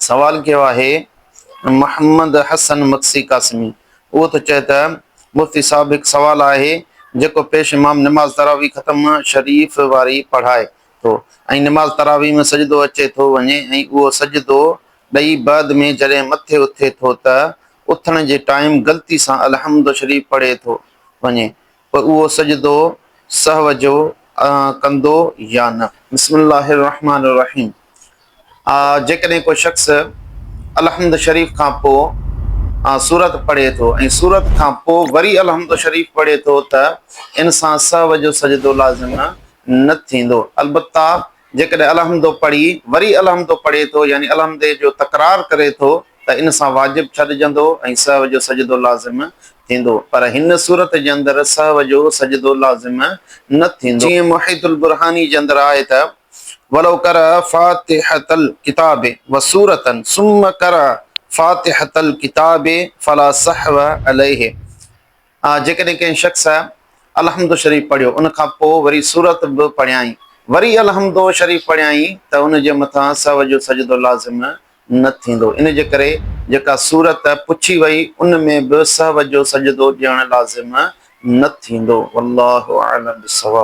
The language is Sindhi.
سوال ڪيو آهي محمد حسن مگسي قاسمي اهو ٿو چئي ته مفتي صاحب هڪ سوال آهي جيڪو پيش امام نماز تراويح ختم شريف واري پڙهائي ٿو ۽ نماز تراويح ۾ سجدو اچي ٿو وڃي ۽ اهو سجدو ڏئي بعد ۾ جڏهن مٿي اٿي ٿو ته اٿڻ جي ٽائيم غلطي سان الحمد شريف پڙهي ٿو وڃي پوء اهو سجدو سهو جو ڪندو يا نه؟ بسم الله الرحمٰن الرحيم جيڪڏهن ڪو شخص الحمد شريف کان پوء سورت پڙهي ٿو ۽ سورت کان پوء وري الحمد شريف پڙهي ٿو ته ان سان سهو جو سجدو لازم نه ٿيندو البته جيڪڏهن الحمد پڙهي وري الحمد پڙهي ٿو يعني الحمد جو تڪرار ڪري ٿو ته ان سان واجب ڇڏجندو ۽ سهو جو سجدو لازم ٿيندو پر هن صورت جي اندر سهو جو سجدو لازم نه ٿيندو. جيئن محيط البرهاني جي اندر آهي ته، ولو قرأ فاتحة الڪتاب وسورة ثم قرأ فاتحة الڪتاب فلا سهو عليه جيڪڏهن ڪنهن شخص الحمد شريف پڙهيو ان کان پوء وري سورت به پڙهيائين وري الحمد شريف پڙهيائين ته ان جي مٿان سهو جو سجدو لازم نه ٿيندو ان جي ڪري جيڪا سورت پڇي وئي ان ۾ به سهو جو سجدو ڏيڻ لازم نه ٿيندو والله اعلم بالصواب.